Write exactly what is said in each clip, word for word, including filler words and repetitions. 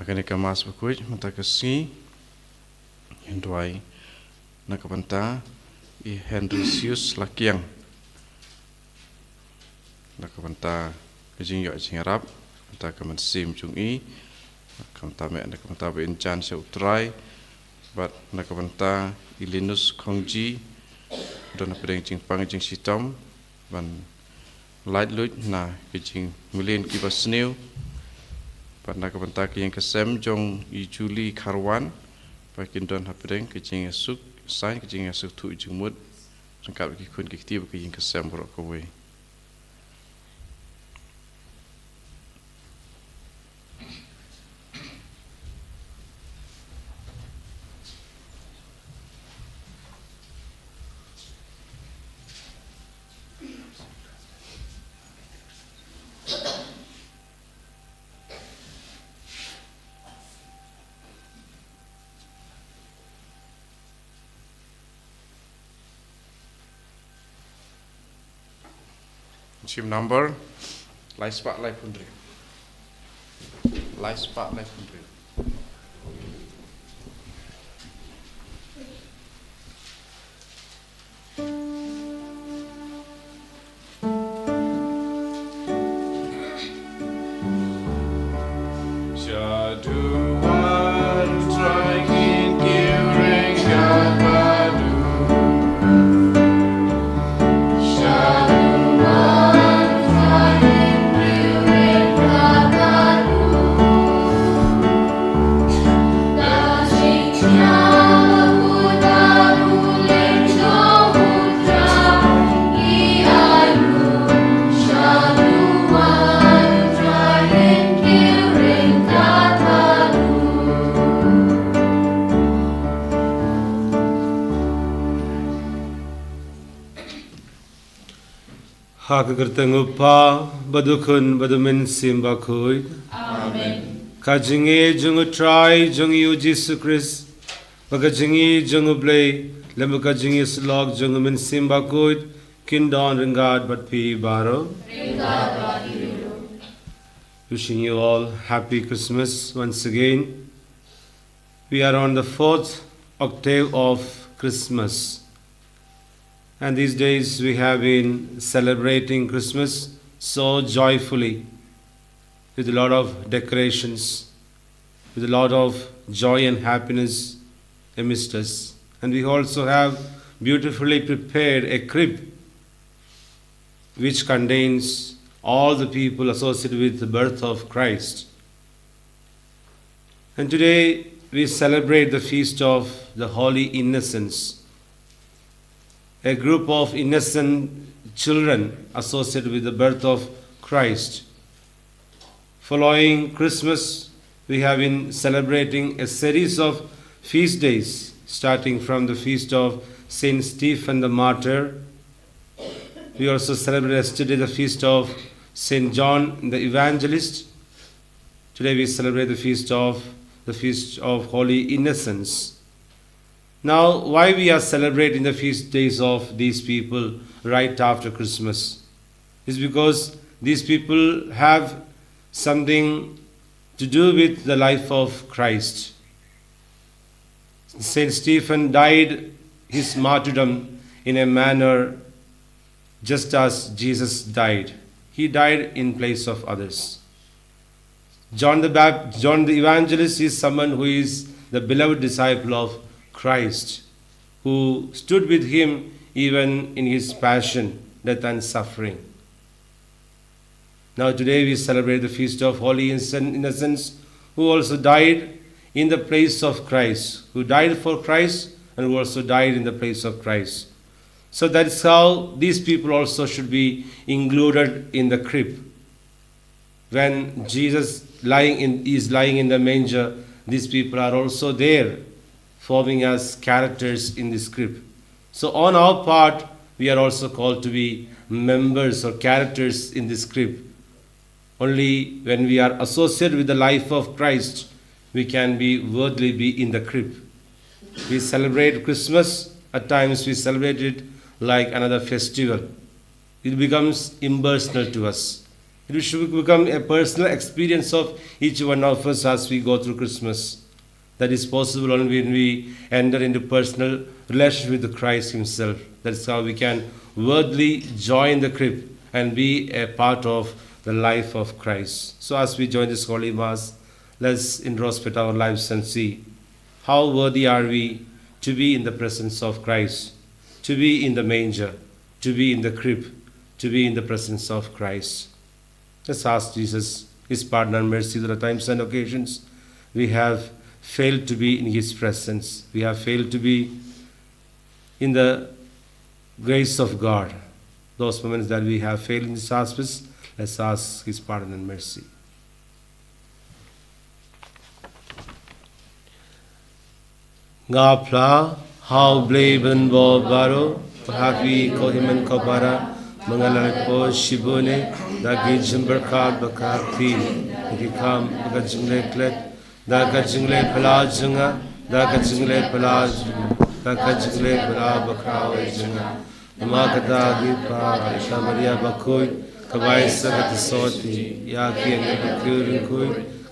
Kane ka Mass bakhuid mynta ka sngi, ngin duwai na ka bynta i Henry Sius Lakiang, na ka bynta ka jingïoh jingïarap, bynta ka mynsiem jong i, na ka bynta meh, na ka bynta ba in jan sha U Trai, bad na ka bynta i Linus Khongji, don hapdeng jingpang jingshitom ban laitluid na ka jingmlien kiba sniew, bad na ka bynta ka ïing ka sem jong i Julie Kharwan, ba kin don hapdeng ka jingïasuk, saiñ ka jingïasuk thuh jingmut ryngkat bad ki khun ki kti bad ka ïing ka sem baroh kawei. Shim number lai spah lai phew hynriew. Lai spah lai phew hynriew. Ha ka kyrteng U Kpa, bad U Khun, bad U Mynsiem Bakhuid. Amen. Ka jingïeit jong U Trai jong ngi U Jisu Khrist, bad ka jingïeit jong U Blei, lem bad ka jingïasyllok jong U Mynsiem Bakhuid, kin don ryngkat bad phi baroh. Ryngkat bad phi ruh. Wishing you all happy Christmas once again. We are on the fourth octave of Christmas. And these days we have been celebrating Christmas so joyfully, with a lot of decorations, with a lot of joy and happiness amidst us. And we also have beautifully prepared a crib which contains all the people associated with the birth of Christ. And today we celebrate the feast of the Holy Innocents, a group of innocent children associated with the birth of Christ. Following Christmas, we have been celebrating a series of feast days, starting from the feast of Saint Stephen the Martyr. We also celebrated yesterday the feast of Saint John the Evangelist. Today we celebrate the feast of, the feast of Holy Innocents. Now, why we are celebrating the feast days of these people right after Christmas is because these people have something to do with the life of Christ. Saint Stephen died his martyrdom in a manner just as Jesus died. He died in place of others. John the Bap-, John the Evangelist is someone who is the beloved disciple of Christ, who stood with him even in his passion, death, and suffering. Now, today we celebrate the feast of Holy Innocen-, Innocents, who also died in the place of Christ, who died for Christ and who also died in the place of Christ. So that's how these people also should be included in the crib. When Jesus lying in, is lying in the manger, these people are also there, forming as characters in this crib. So on our part, we are also called to be members or characters in this crib. Only when we are associated with the life of Christ, we can be worthily be in the crib. We celebrate Christmas, at times we celebrate it like another festival. It becomes impersonal to us. It should become a personal experience of each one of us as we go through Christmas. That is possible only when we enter into personal relationship with Christ Himself. That's how we can worthily join the crib and be a part of the life of Christ. So, as we join this Holy Mass, let's introspect our lives and see how worthy are we to be in the presence of Christ, to be in the manger, to be in the crib, to be in the presence of Christ. Let's ask Jesus His pardon and mercy. There are times and occasions we have failed to be in His presence. We have failed to be in the grace of God. Those moments that we have failed in this aspect, let's ask His pardon and mercy. Nga phla ha U Blei Badan Bor Baroh, ba ha phi ko hynmen ko para, ba nga la leit poi shibun eh da ki jingpyrkhat ba ka kti, da ki kam ba ka jingleh klet, da ka jingleh phylla jong nga, da ka jingleh phylla jong nga, da ka jingleh phylla bakhraw eh jong nga. Namar kata ki pap, Maria bakhuid, kaba ai sa ka jingsotti ïa ki, ïa ngi ba kyrkhu,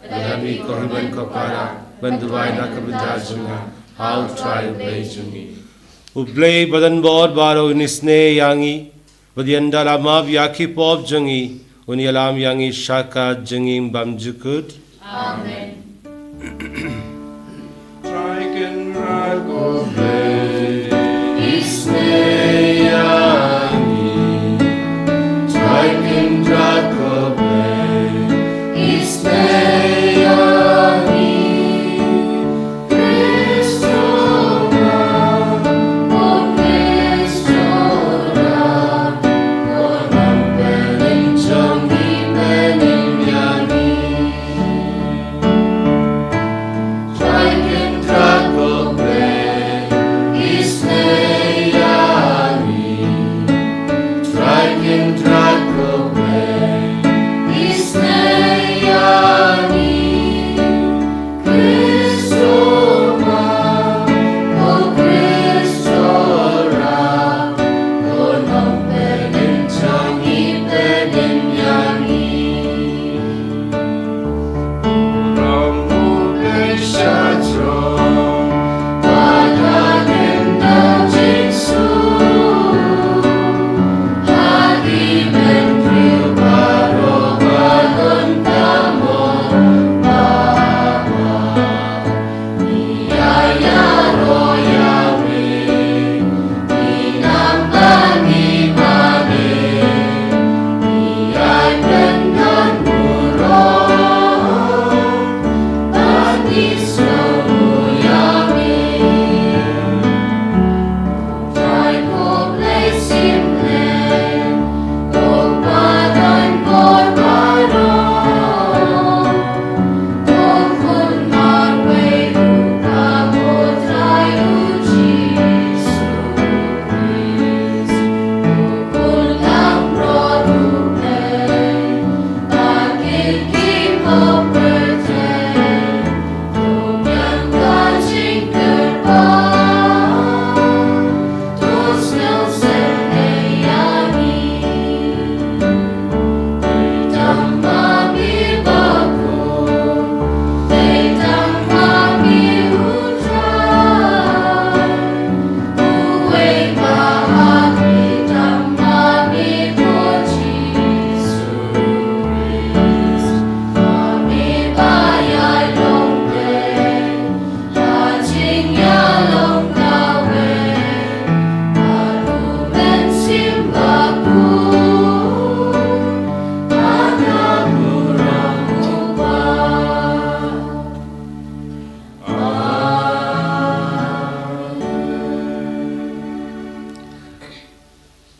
ba ha phi ko hynmen ko para, ban duwai na ka bynta jong nga ha U Trai U Blei jong ngi. U Blei Badan Bor Baroh un isynei ïa ngi, bad ynda la map ïa ki pop jong ngi, un ïalam ïa ngi sha ka jingim bymjukut. Amen. Trai Kynrad ko Blei, isynei ïa ngi. Trai Kynrad ko Blei, isynei ïa ngi. Khrist jong nga, ko Khrist jong nga, ko nongpynim jong ngi, pynim ïa ngi. Trai Kynrad ko Blei, isynei ïa ngi. Trai Kynrad ko Blei, isynei ïa ngi. Khrist jong nga, ko Khrist jong nga, ko nongpynim jong ngi, pynim ïa ngi.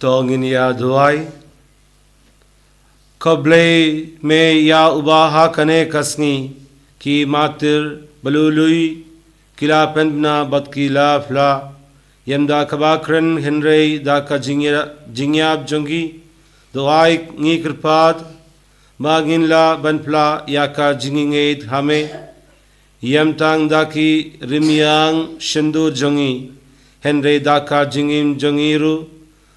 To ngin ïa duwai. Khublei me ïa uba ha kane ka sngi ki martir ba lui lui ki la pynbna bad ki la phla, ym da kaba kren hynrei da ka jingïa-, jingïap jong ki. To ai ngi kyrpad ba ngin lah ban phla ïa ka jingïeit ha me, ym tang da ki rymmiang shyntur jong ngi, hynrei da ka jingim jong ngi ruh,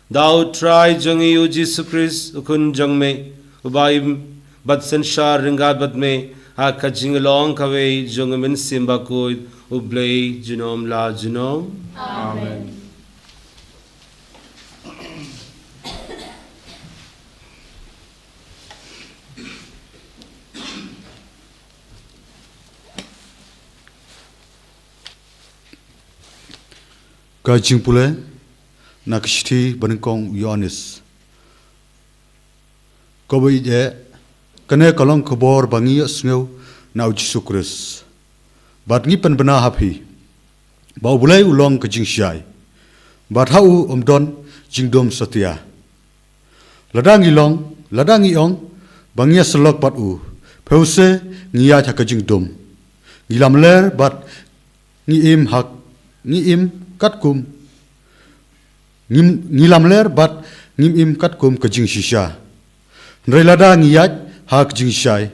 da U Trai jong ngi U Jisu Khrist U Khun jong me, Uba im bad synshar ryngkat bad me ha ka jinglong kawei jong u Mynsiem Bakhuid, U Blei junom la junom. Amen. Ka jingpule na ka shithi banyngkong u Ïoannis. Ko ba ïeit, kane ka long ka khubor ba ngi ïohsngew na u Jisu Khrist bad ngi pynbna ha phi, ba U Blei u long ka jingshai, bad ha u ym don jingdum satia. Lada ngi long, lada ngi ong ba ngi ïasyllok bad u, phew se ngi ïaid ha ka jingdum, ngi lamler bad ngi im ha, ngi im katkum, ngi, ngi lamler bad ngim im katkum ka jingshisha. Hynrei lada ngi ïaid ha ka jingshai,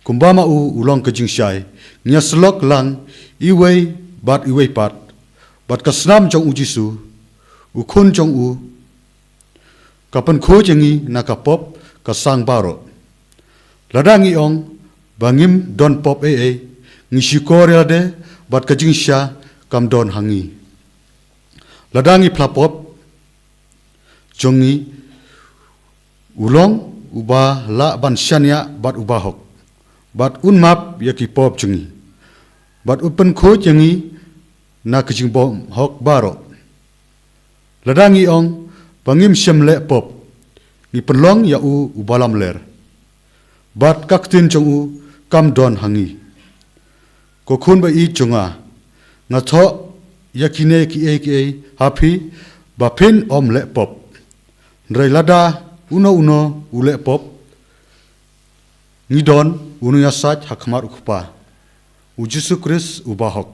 kumba ma u u long ka jingshai, ngi ïasyllok lang iwei bad iwei pat, bad ka snam jong u Jisu, u Khun jong u, ka pynkhuid ïa ngi na ka pop ka sang baroh. Lada ngi ong ba ngim don pop ei ei, ngi shukor ïa lade bad ka jingshisha kam don ha ngi. Lada ngi phla pop jong ngi, u long uba lah ban shaniah bad uba hok, bad un map ïa ki pop jong ngi, bad un pynkhuid ïa ngi na ka jingbymhok baroh. Lada ngi ong ba ngim shym leh pop, ngi pynlong ïa u uba lamler, bad ka ktien jong u kam don ha ngi. Ko khun ba ïeit jong nga, nga thoh ïa kine kiei kiei ha phi, ba phin ym leh pop. Hynrei lada uno uno u leh pop, ngi don u nongïasaid ha khmat u Kpa, u Jisu Khrist uba hok.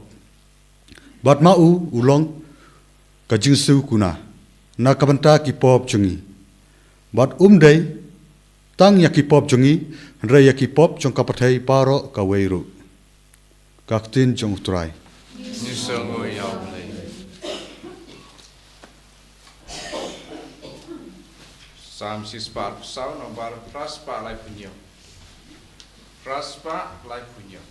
Bad ma u u long ka jingsiew kuna na ka bynta ki pop jong ngi, bad um dei tang ïa ki pop jong ngi, hynrei ïa ki pop jong ka pyrthei baroh kawei ruh. Ka ktien jong U Trai. Ngi sngew ïa U Blei. Salm shispah arphew saw, nombar phraspah laiphew hynñiew. Phraspah laiphew hynñiew.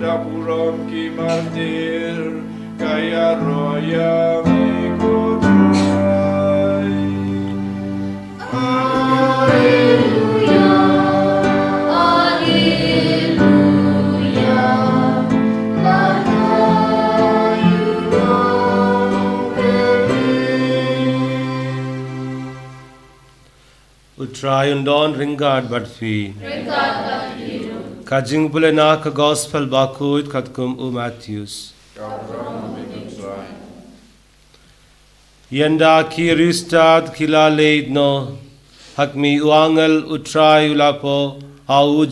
Ïa burom ki martir, ka ïaroh ïa me ko Trai. Alleluia, alleluia, la ka ïaroh ïa me. U Trai un don ryngkat bad phi. Ryngkat bad phi ruh. Ka jingpule na ka Gospel bakhuid katkum u Mathaios. Ka burom ïa me ko Trai. Ynda ki riewstad ki la leit noh, ha khmih u angel u Trai u la poi ha u